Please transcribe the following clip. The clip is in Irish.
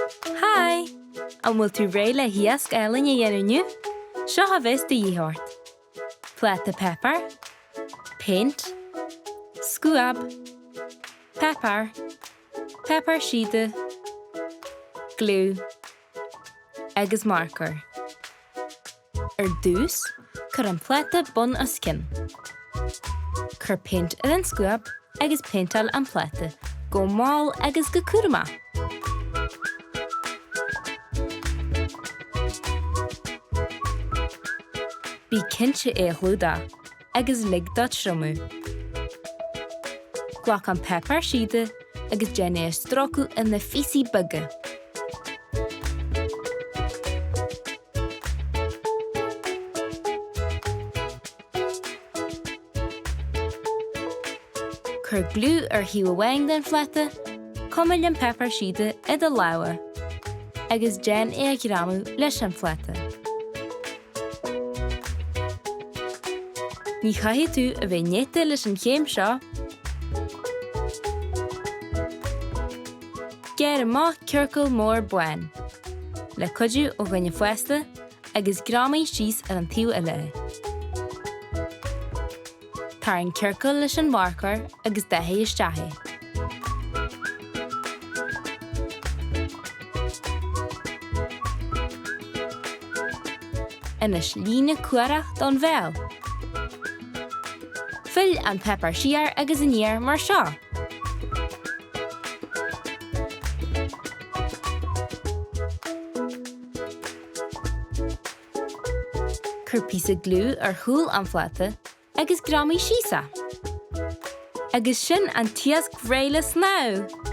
Hi! An bhfuil tú réidh le hiasc álainn a dhéanamh inniu? Seo a bheas de dhíth ort. Pláta páipéir, péint, scuab, páipéar, páipéar síoda, gliú agus marcóir. Ar dtús, cuir an pláta bun os cionn. Cuir péint ar an scuab agus péinteáil an pláta go mall agus go cúramach. Bí cinnte é a chlúdach agus lig dó triomú. Glac an páipéar síoda agus déan é a stróiceadh ina phíosaí beaga. Cuir gliú ar thaobh amháin den phláta, cuimil an páipéar síoda i do lámha agus déan é a ghreamú leis an phláta. Ní chaithfidh tú a bheith néata leis an chéim seo! Gearr amach ciorcal mór bán, le cuidiú ó dhuine fásta, agus greamaigh síos ar an taobh eile é. Tarraing ciorcal leis an mharcóir agus dathaigh isteach é. Anois líne cuarach don bhéal. Fill an páipéar siar agus aniar mar seo. Cuir píosa gliú ar chúl an phláta agus greamaigh síos é. Agus sin an t-iasc réidh le snámh!